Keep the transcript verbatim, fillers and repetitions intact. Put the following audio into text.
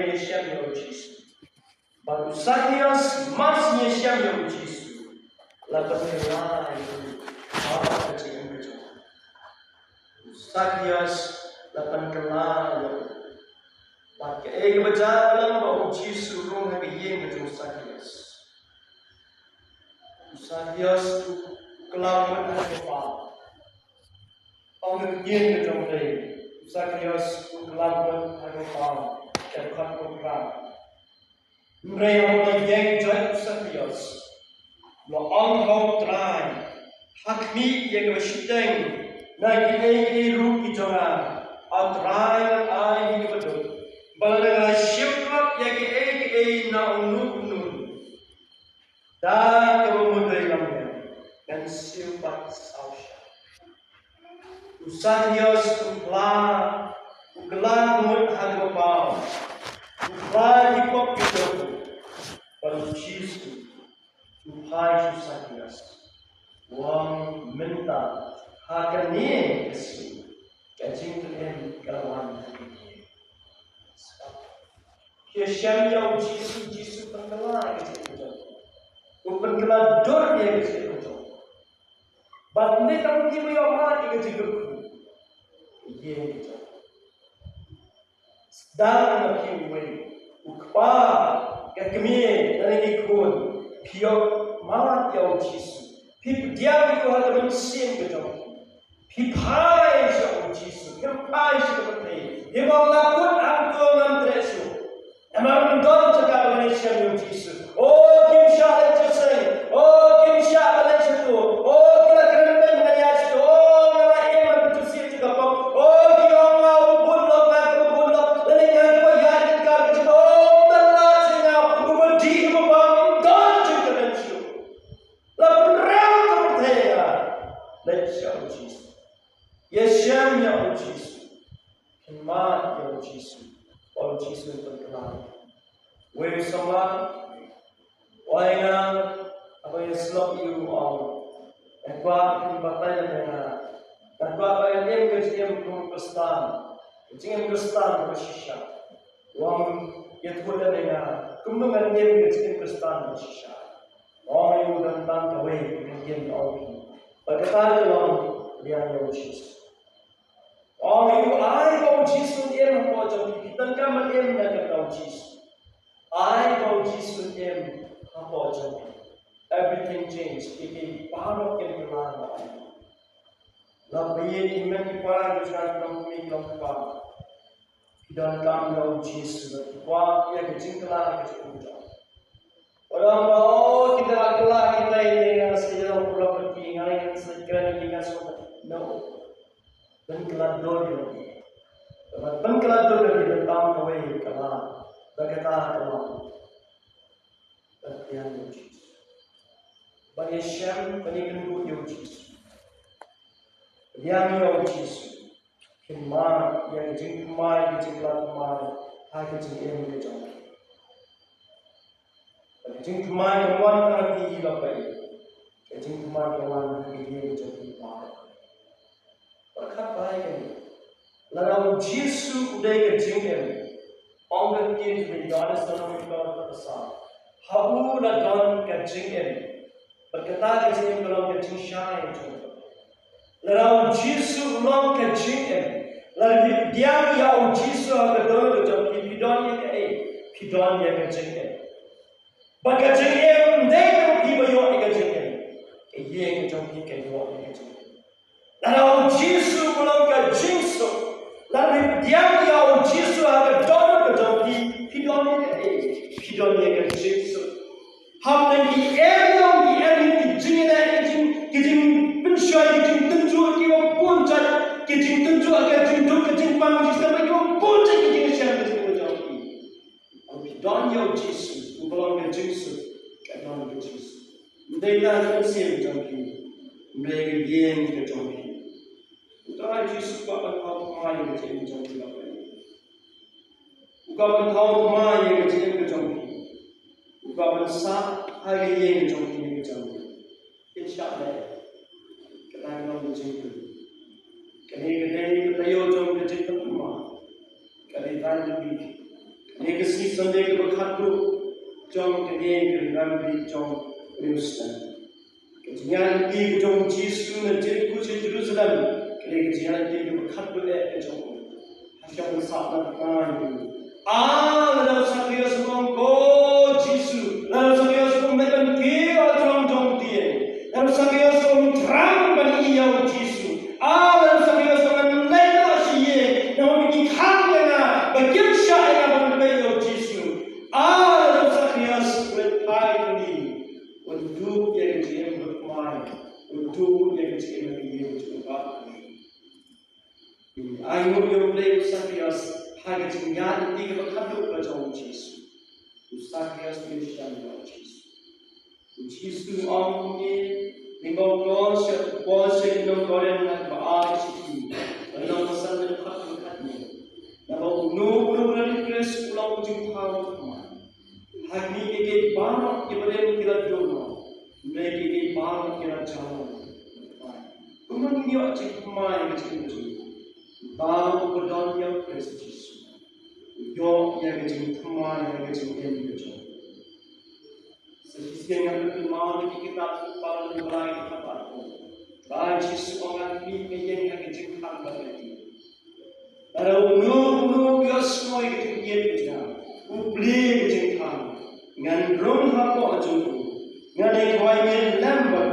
ïashem ïa u Jisu. Bad u Sakius, mar shu ïashem ïa u Jisu, la pynkylla ïa u ha ka jingim ka jong u. U Sakius la pynkylla ïa u. Bad kaei kaba jia ka long ba u Jisu u rung ha ka ïing ka jong u Sakius. U Sakius u kylla mut ha ka paw. Ong ka ktien ka jong U Blei, u Sakius u kylla mut ha ka paw, dkhot kaba phra. Hynrei haba la ïeng jait u Sakius, la ong ha u Trai, ha khmih ïa kaba shiteng na kiei kiei ruh ki jong nga, A Trai, ngan ai ïa kaba duk, bad lada nga la shim pat ïa kiei kiei na uno uno, da kaba mudui lam ngan siew pat saw shai. U Sakius u kylla, u kylla mut ha kaba paw, u phai ki pop ki jong u. Bad u Jisu u phai sha u Sakius, u ong, mynta ha kane ka sngi ka jingpynim ka la wan ha kane. Ki ïashem ïa u Jisu, u Jisu u pynkylla ïa ka jingim ka jong ki. U pynkylla dur ïa ka jingim ka jong ki. Bad ym dei tang ki ba ïoh mad ïa ka jingkyrkhu. Ïa ka jingim. Sdang na phi uwei, u kpa, ka kmie, lane ki khun, phi ïoh mad ïa u Jisu. Phi pdiang ïa u ha ka mynsiem ka jong phi. Phi phai sha u Jisu, phim phai sha ka pyrthei. Phi ong la kut hangto ngam treh shuh. Namar ym don jaka ban ïashem ïa u Jisu. O kim shah leit sha seng. O kim shah ban leit sha tu. O ki la kren beiñ ban ïaid sha tu. O nga la im ban pynthut sha ka pop. O ki ong nga u bun lok, nga u bun lok. Lane nga kaba ïaid ka kar ka jong. O ym don lad sha nga. Uba dih uba bam ym don jingkyrmen shuh. La pynrem ka pyrthei ïa nga. Leit sha u Jisu. Ïashem ïa u Jisu. Phin mad ïa u Jisu. Bad u Jisu un pynkylla. Wei u samla u ong ïa nga, haba nga ïasyllok ïa u, u ong, nga kwah phin batai lem ïa nga. Nga kwah ba ngan im ka jingim kum u Khristan. Ka jingim Khristan kaba shisha. U ong, ïathuh lem ïa nga kumno ngan im ka jingim Khristan kaba shisha. Nga ong ïa u, don tang kawei ka jingim, nga ong ïa u. Bad kata ka long pdiang ïa u Jisu. Ong ïa u, ai ba u Jisu un im hapoh jong phi. Phi donkam ban im na ka bynta u Jisu. Ai ba u Jisu un im hapoh jong phi. Everything change. Kiei kiei baroh kin kylla. La phi ïa, ki hynmen ki para, ki jong nga ki long kmie ki long kpa, phi donkam ïa u Jisu, phi kwah ïa ka jingkylla ka jong u. Ym don ba, o, kita la kylla kita, ïa nga sa ïa long paralok bad ki, nga ïa nga sa kren ïa nga sa. No. Pynkylla dur ïa ki. Bad pynkylla dur ïa ki, donkam kawei ka la, ba kata ka la. Bad pdiang ïa u Jisu. Bad ïashem, bad ïakynduh ïa u Jisu. Pdiang ïa u Jisu. Phin mad ïa ka jingthymmai, ka jingkylla thymmai ha ka jingim ka jong phi. Ka jingthymmai kam wan tang ha phi baroh. Ka jingthymmai ka wan ha ka jingim ka jong phi baroh. Pyrkhat bha ïa kane. Lada u Jisu u dei ka jingim, ong ka ktien jong u Ïoannis lynnong kaba khatsan, ha u la don ka jingim. Bad kata ka jingim ka long ka jingshai jong u. Lada u Jisu u long ka jingim, lada phi pdiang ïa u Jisu ha ka dohnud ka jong phi, phi don ïa kaei? Phi don ïa ka jingim. Bad ka jingim ym dei tang phi ba ïoh ïa ka jingim. Ka ïing ka jong phi ka ïoh ïa ka jingim. Lada u Jisu u long ka jingsuk, lada phi pdiang ïa u Jisu ha ka dohnud ka jong phi, phi don ïa kaei? Phi don ïa ka jingsuk. Hapdeng ki im jong ki, em, ki jingïaleh, ki jing, ki jingpynshoi, ki jingtynjuh kiba bun jait, ki jingtynjuh, ka jingduk, ka jingpang, ki jingstad, kiba bun jait, ki jingïashem, ki jingïashem. Phi don ïa u Jisu, uba long ka jingsuk, ka don ka jingsuk. Ym dei tang ka mynsiem jong phi, ym dei ka ïing ka jong phi. U Trai Jisu u kwah ban thaw thymmai ïa ka jingim jong phi. U kwah ban thaw thymmai ïa ka jingim ka jong phi. U kwah ban sah ha ka ïing ka jong phi ka jong phi. Phin shah leh. Kata ka long ka jingim. Kane ka dei ka taïew jong ka jingthymmai. Ka dei tang ka jingim. Ïa ka sngi Sunday kaba khatduh jong kane ka Ri Bapli jong Jerusalem. Ka jingïaid lynti ka jong u Jisu na Jeriko sha Jerusalem ka dei ka jingïaid lynti kaba khatduh eh ka jong u. Ha ka ban sah na ka. Ah, lada u Sakhaïos u ong, ko Jisu, lada u Sakhaïos u ong, me ban kiew ha jrong jong u dieng. Lada u Sakhaïos u ong, thrang ban ïohi ïa u Jisu. Ah, lada u Sakhaïos u ong, ngan leit noh sha ïing, namar ba ki khang ïa nga, ba kim shah ïa nga ban peit ïa u Jisu. Ah, lada u Sakhaïos u leit phai kylli, un dup ïa ka jingim bathymmai, un dup ïa ka jingim ha ka ïing jong u Bapli. Ai nguh ïa U Blei, u Sakhaïos, ha ka jingïaid lynti kaba khatduh ka jong u Jisu. U Sakhaïos u ïashem ïa u Jisu. U Jisu u ong kumne, lyngba u Paul sha, Paul sha ki nong Korinth, lynnong ba ar, shithi, lynnong ba san, dkhot khatwei. Naba uno uno uba rit ïa u Khrist u long u jingthaw thymmai. Ha kine kiei kiei baroh kiba rim ki la duh noh, hynrei kiei kiei baroh ki la jaw noh. Kumno ngin ïoh jingthymmai ha ka jingim jong ngi? Uta uba don ïa u Khrist Jisu u ïoh ïa ka jingthymmai ha ka jingim ka jong u. Sa shisien ngan pynkynmaw na ki kitab Spah Lyngba Lai, ka dkhot arphew. Ba Jisu u ong, ngan khmih ka ïing ha ka jingkhang bad ka ïing. Lada uno uno u ïohsngew ïa ka jingïeit ka jong nga, u plie ïa ka jingkhang, ngan rung hapoh jong u, ngan ïa khwai miet lem bad